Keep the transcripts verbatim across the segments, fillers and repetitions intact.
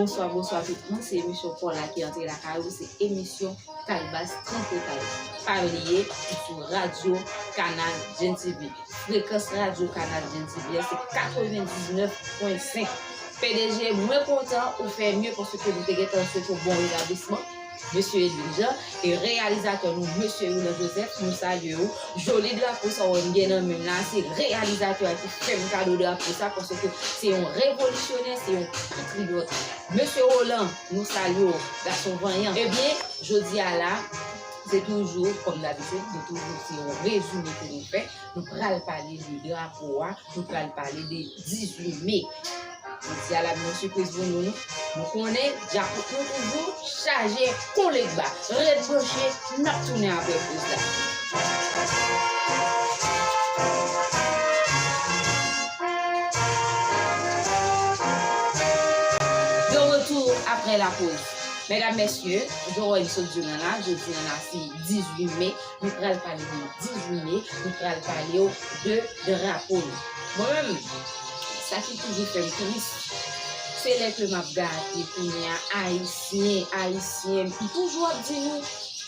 Bonswa, bonswa tout moun. Se emisyon pa w la ki antre lakay ou. Se emisyon Kalbas Tripotay. Pa bliye, nou sou radyo Kanal Gen TV. Frekans radyo Kanal Gen TV a, se katrevendiznèf pwen senk. P D G, mwen kontan ou fè mye paske nou te gentan swete w bon retablisman. Mesye Edwin Jean, e reyalizatè nou, Mesye Wilner Joseph, nou salye w. Joli drapo sa w wè m gen nan men m la, se reyalizatè a ki fè m kado drapo sa, paske se yon revolisyonè, se yon patriyòt. Mesye Roland, nou salye w, gason vanyan. Ebyen, jodi a la, se toujou, kòm dabitid, nou toujou se yon rezime ke nou fè. Nou pral pale de drapo a, nou pral pale de dizuit me. Jodi a la, gen yon sipriz pou nou, non. Nou konnen, djakout nou toujou chaje, kole ba. Ret branche, n ap tounen apre poz la. De retour après la pause. Medam, mesye, jan w wè m sot di w la, jodi a la, se dizuit me. Nou pral pale de dizuit me, nou pral pale w de drapo nou. Mwen menm, sa ki toujou fè m tris, se lè ke m ap gade kounye a, Ayisyen, Ayisyen, m toujou ap di nou,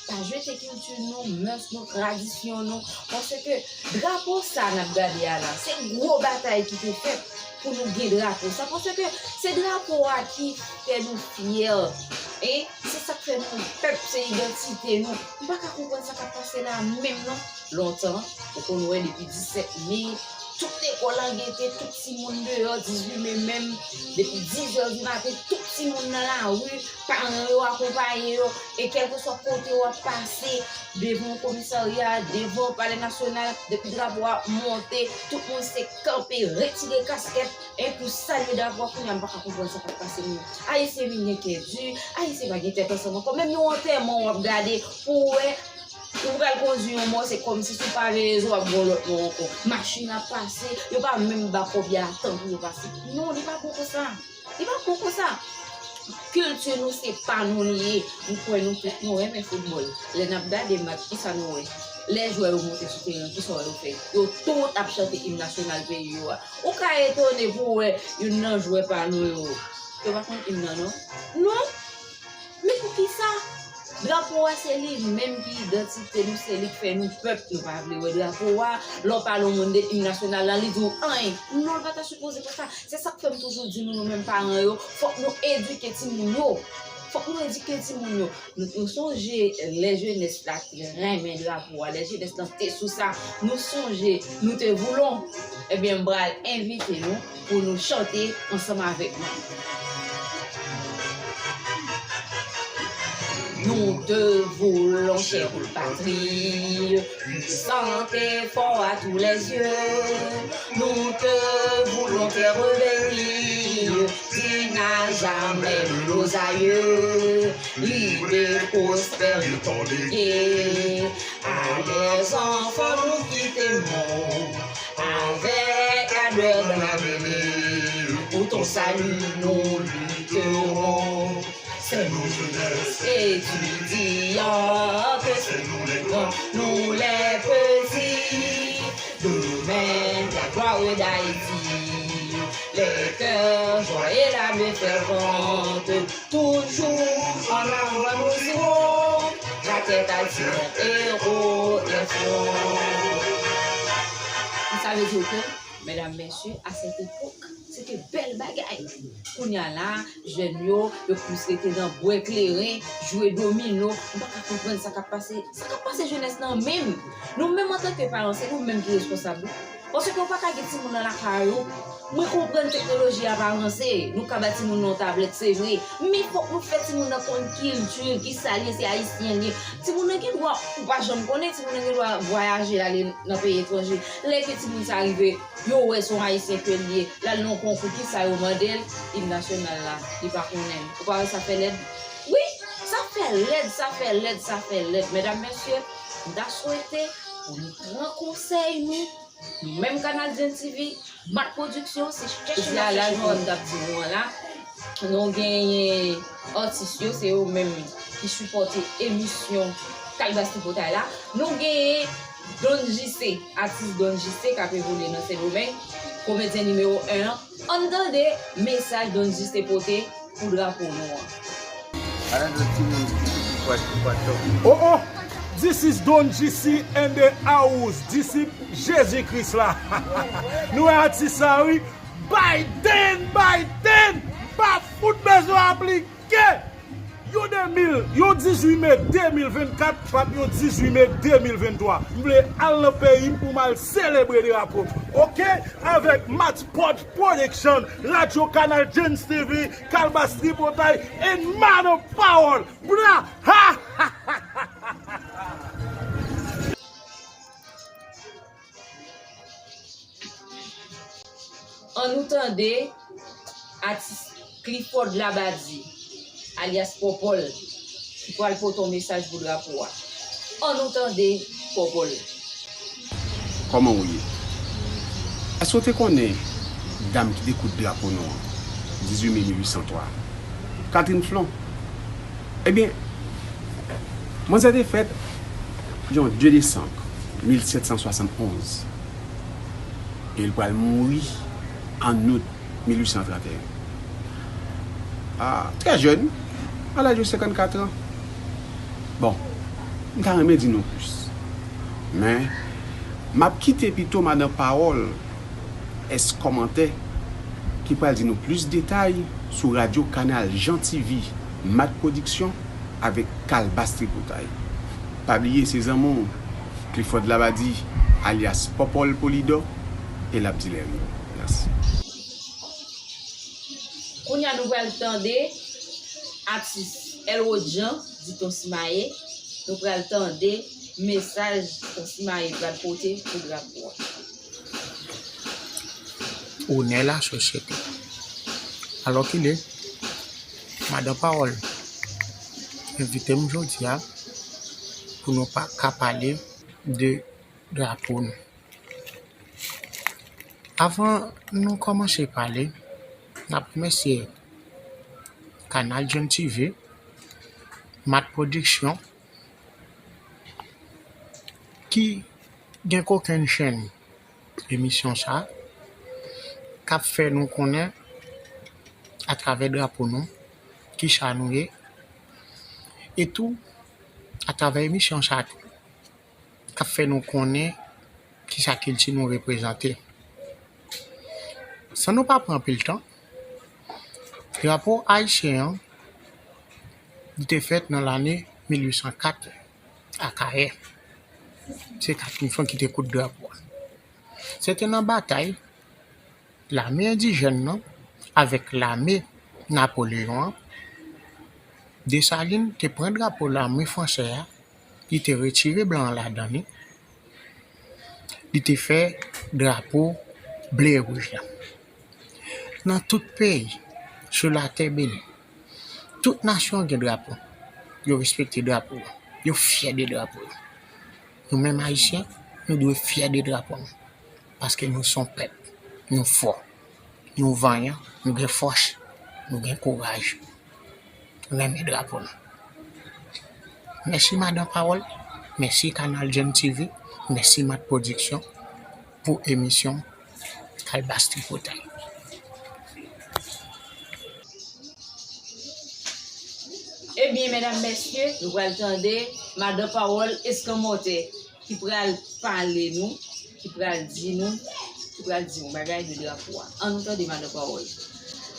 pa jete kilti nou, mès nou, tradisyon nou, paske drapo sa n ap gade a la, se gwo batay ki te fèt pou nou gen drapo sa, paske se drapo a ki fè nou fyè, e se sa k fè nou pèp, se idantite nou. M pa ka konprann sa k ap pase la menm non. Lontan, ou konn wè depi disèt me, tout lekòl an gete, tout timoun deyò, dizuit me menm, depi diz è di maten, tout timoun nan lari, paran yo akonpaye yo, e kèlkeswa kote w ap pase, devan komisarya, devan palè nasyonal, depi drapo a monte, tout moun se kanpe, retire kaskèt, e pou salye drapo a. Kounye a, m pa ka konprann sa k ap pase nou. Ayisyen vin gen kè di, Ayisyen pa gen tèt ansanm ankò. Menm yon antèman w ap gade pou w wè, ou pral kondui yon mò, se kòmsi si w pa veye zo, w ap gen yon lòt mò ankò. Machin ap pase, yo pa menm ba kòb yo a tan pou yo pase. Non, li pa bon konsa. Li pa bon konsa. Kilti nou se pa nou li ye. M kwè nou tout nou renmen foutbòl. Lè n ap gade match, kisa nou wè? Lè jwè yo monte sou teren, kisa w wè yo fè? Yo tout ap chante im nasyonal peyi yo a. Ou ka etone pou w wè youn nan jwè pa nou yo. Yo pa konn im nan, non. Non. Men poukisa? Drapo a se li menm ki idantite nou, se li k fè nou pèp. Nou pa vle wè drapo a. Lè w pale yon moun de im nasyonal la, li di w anyen. Non, l pa ta sipoze konsa. Se sa k fè m toujou di nou, nou menm paran yo, fòk nou edike timoun yo. Fòk nou edike timoun yo. Nou, nou sonje lè jenès la te renmen drapo a, lè jenès lan te sou sa. Nou sonje, nou te voulon. Ebyen, m pral envite nou pou nou chante ansanm avèk mwen. Nous te voulons, chère patrie, puissante et fort à tous les yeux. Nous te voulons, terre bénie, digne à jamais de nos aïeux, libre et prospère et tant léguée. À des enfants nous qui t'aimons, avec ardeur dans l'avenir, pour ton salut nous lutterons. C'est nous jeunesse étudiante, c'est nous les grands, nous les petits. Demain, la gloire d'Haïti, les cœurs joyeux, l'âme fervente, toujours en avant nous irons, la tête altière, héros et front. Sa vle di ke, medam, mesye, a sèt epòk, se te bèl bagay. Kounye a la, jèn yo, yo plis rete nan bwè kleren, jwe domino. M pa ka konprann sa k ap pase, sa k ap pase jenès lan menm. Nou menm antanke paran, se nou menm ki responsab wi. Paske w pa ka gen timoun nan lakay ou. Mwen konprann teknoloji a pa avanse. Nou ka ba timoun nan yon tablèt, se vre. Men fòk nou fè timoun nan konn kilti, kisa l ye, se ayisyen l ye. Timoun nan gen dwa, ou pa janm konnen, timoun nan gen dwa vwayaje, ale nan peyi etranje. Lè ke timoun sa rive, yo wè se yon ayisyen ke l ye, l al nan yon konkou, kisa yo mande l? Im nasyonal la, li pa konnen l. Ou pa wè sa fè lèd? Wi, sa fè lèd, sa fè lèd, sa fè lèd. Medam, mesye, m ta swete pou nou pran konsèy nou, nou menm Kanal Gen TV, Mak Pwodiksyon, se chèche n ap chèche. Jodi a la, jan m t ap di nou an la, nou genyen atis yo, se yo menm ki sipòte emisyon Kalbas Tripotay la. Nou genyen Don J C, atis Don J C k ap evolye nan Sendomeng, komedyen nimewo en an. Ann tande mesaj Don J C pote pou drapo nou an. Another timoun ki piti pwat ki pwat tou. Oh oh! This is Don G C and the house. Disip Jezi Kris la. Nou wè atis sa wi. Biden, Biden! Pa fout bezwen aplike! Yon de mil, yon dizuit me de mil vennkat p ap yon dizuit me de mil venntwa. M vle al nan peyi m pou m al selebre drapo m. Oke? Avèk Match Pod Production, Radyo Kanal Gems T V, Kalbas Tripotay, and Madan Pawòl. Bra! Ha! Ann nou tande atis Clifford Labadie, alyas Pòpòl, ki pral pote yon mesaj pou drapo a. Ann nou tande Pòpòl. Kòman w ye? Èske w te konnen dam ki te koud drapo nou an, dizuit me mil ui san twa? Catherine Flon. Ebyen, manzè te fèt yon de desanm mil sèt san swasann onz e l pral mouri an out mil ui san trannteyen. Ah, trè jèn, a laj de senkannkat an. Bon, m ta renmen di nou plis. Men, m ap kite pito madan Pawòl, èskòmantè, ki pral di nou plis detay sou radyo Kanal Jan T V, Mat Pwodiksyon, avèk Kalbas Tripotay. Pa bliye, se zanmi w, Clifford Labadie, alyas Pòpòl Polidò, e l ap di lè rive. Mèsi. Kounye a nou pral tande atis Elwood Jean, di Ton Simaye. Nou pral tande mesaj Ton Simaye pral pote pou drapo a. Onè lasosyete. Alòkile, Madan Pawòl envite m jodi a pou nou pa ka pale de drapo nou. Avan nou kòmanse pale, n ap remèsye Kanal Jan T V, Mat Pwodiksyon, ki gen kokenn chèn emisyon sa a, k ap fè nou konnen atravè drapo nou, kisa nou ye, e tou, atravè emisyon sa a tou, k ap fè nou konnen kisa kilti nou reprezante. San nou pa pran anpil tan, drapo ayisyen an, li te fèt nan lane mil ui san kat Akayè. Se Catherine Flon ki te koud drapo a. Se te nan batay lame endijèn nan avèk lame Napoleyon an. Desalin te pran drapo lame fransè a, li te retire blan an ladan li, li te fè drapo ble e wouj la. Nan tout peyi sou latè beni, tout nasyon gen drapo. Yo respekte drapo yo. Yo fyè de drapo yo. Nou menm Ayisyen, nou dwe fyè de drapo nou. Paske nou se yon pèp. Nou fò. Nou vanyan. Nou gen fòs. Nou gen kouraj. Renmen drapo nou. Mèsi Madan Pawòl. Mèsi Kanal Jan T V. Mèsi Mat Pwodiksyon pou emisyon Kalbas Tripotay. Ebyen, medam, mesye, nou pral tande Madan Pawòl Eskanmòtè ki pral pale nou, ki pral di nou, ki pral di yon bagay de drapo a. Ann nou tande Madan Pawòl.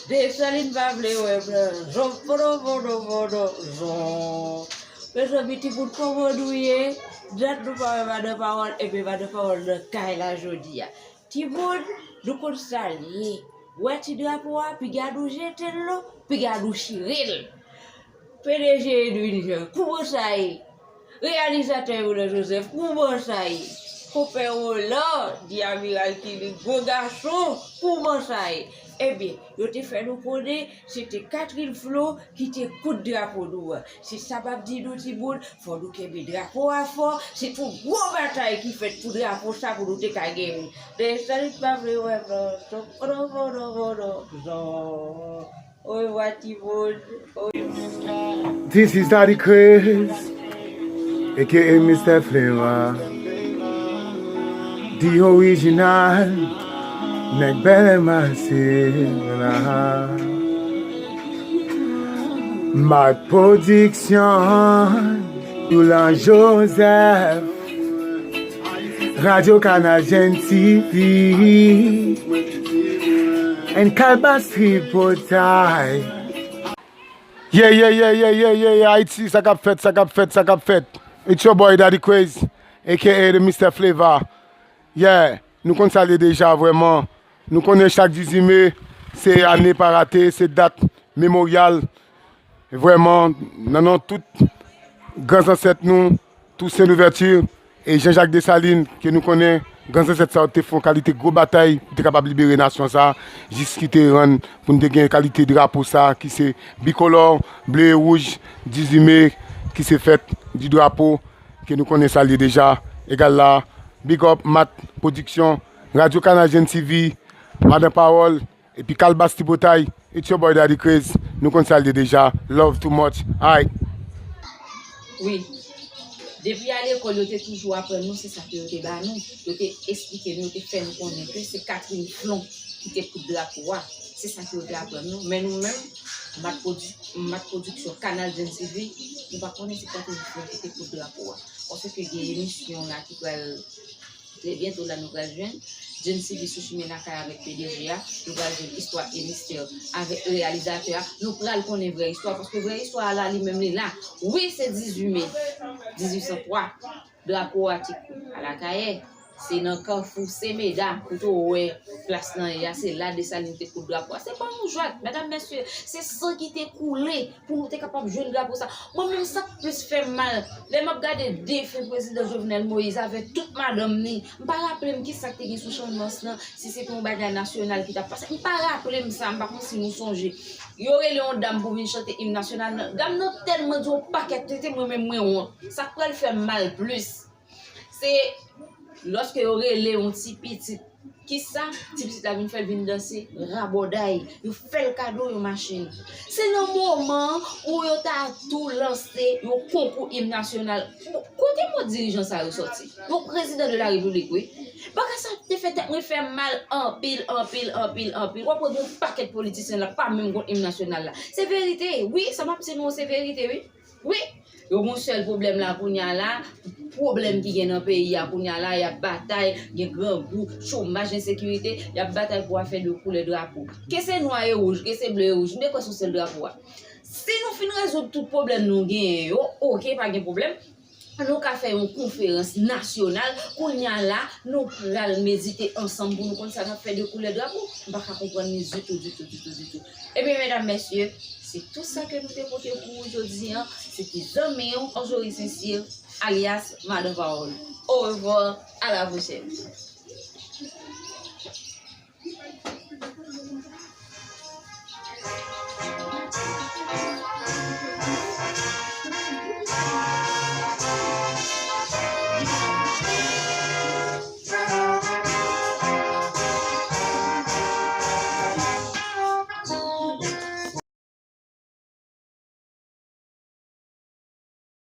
Desalin pa vle wè blan. Zon, podo, podo, podo, zon. Mezanmi, timoun, kòman nou ye? Dat nou pa wè Madan Pawòl, ebyen, Madan Pawòl nan kay la jodi a. Timoun, nou konn sa l ye. Wè ti drapo a, piga nou jete l non, piga nou chire l. P D G Edwin Jean, kouman sa ye? Reyalizatè Roland Joseph, kouman sa ye? Konpè Roland, di amiral Kilik, gwo gason, kouman sa ye? Ebyen, yo te fè nou konnen se te Catherine Flon ki te koud drapo nou an. Se sa m ap di nou timoun, fò nou kenbe drapo a fò, se te yon gwo batay ki fèt pou drapo sa pou nou te ka genyen. Desalin pa vle wè blan. Zon, podo, podo, podo, zon. Orevwa timoun. This is Daddy Chris, aka Mister Flavor, the original, nèg bèlè mase la. Mat Production, Youlan Joseph, Radio Kanal Jèn T V, and Kalbas Tripotay. Yeah, yeah, yeah, yeah, yeah, yeah, yeah, Ayiti, sa k ap fèt, sa k ap fèt, sa k ap fèt. It's your boy Daddy Craze, A K A the Mister Flavor. Yeah, nou konn sa l ye deja vrèman. Nou konnen chak dizuit me, se ane pa rate, se dat memoryal. Vrèman, nan non tout gran zansèt nou, Toussaint Louverture e Jean-Jacques Dessalines, ke nou konnen, gran zansèt sa yo te fè yon kalite gwo batay pou te kapab libere nasyon sa, jis ki te rann pou n te gen kalite drapo sa, ki se bikolò, ble e wouj, dizuit me, ki se fèt di drapo, ke nou konnen sa l ye deja. Egal la, big up, Mat Production, Radio Kanal Jèn T V, Madan Pawòl, epi Kalbas Tripotay, it's your boy Daddy Craze, nou konn sa l ye deja, love too much, aight. Wi. Depi a lekòl, yo te toujou aprann nou, se sa ke yo te ba nou. Yo te esplike nou, yo te fè nou konnen ke se Catherine Flon ki te koud drapo a. Se sa ke yo te aprann nou. Men nou menm, Mat Produ-, Mat Production, Kanal Jèn T V, nou pa konnen se Catherine Flon ki te koud drapo a. Paske gen emisyon la ki pral Trè byento la nou pral jwenn Jèn T V sou chimen lakay avèk P D G a, nou pral jwenn istwa e mistè avèk reyalizatè a, nou pral konnen vrè istwa, paske vrè istwa a la li menm li la. Wi, se dizuit me dizuit san twa, drapo a te kou Alakayè, se nan Kafou Semeda kote w wè plas lan ye a, se la Desalin te koud drapo a. Se pa yon jwèt, medam, mesye, se san ki te koule pou nou te kapab jwenn drapo sa. Mwen menm sa k plis fè m mal, lè m ap gade defen prezidan Jovenel Moïse avèk tout madanm ni, m pa raple m kisa k te gen sou chanmans lan, si se te yon bagay nasyonal ki t ap pase. M pa raple m sa, m pa konn si nou sonje. Yo rele yon dam pou vin chante im nasyonal lan. Dam nan tèlman di yon pakèt tenten, mwen menm mwen wont. Sa k pral fè m mal plis, se lòske yo rele yon ti pitit. Kisa ti pitit la vin fè? L vin danse rabòday. Yo fè l kado yon machin. Se nan moman an pou yo ta tou lanse yon konkou im nasyonal. Kote mo dirijan sa yo sòti? Yon prezidan de la repiblik, wi. Bagay sa te fè tèt mwen fè m mal anpil, anpil, anpil, anpil. W ap wè gen yon pakèt politisyen la pa menm konn im nasyonal la. Se verite, wi, sa m ap di nou se verite, wi. Wi, yo gon sèl pwoblèm la kounye a la, pwoblèm ki gen nan peyi a kounye a la, y ap batay, gen grangou, chomaj, ensekirite, y ap batay pou afè de koulè drapo. Ke se nwa e wouj, ke se ble e wouj, nou te kwè se yon sèl drapo a. Si nou fin rezoud tout pwoblèm nou genyen yo, oke, pa gen pwoblèm, nou ka fè yon konferans nasyonal, kounye a la, nou pral medite ansanm pou nou konn sa n ap fè de koulè drapo. M pa ka konprann li ditou, ditou, ditou, ditou. Ebyen, medam, mesye, se tout sa ke nou te pote pou ou jodi an. Se te zanmi w, Anjori Sensir, alyas Madan Pawòl. Orevwa, a la pwochèn.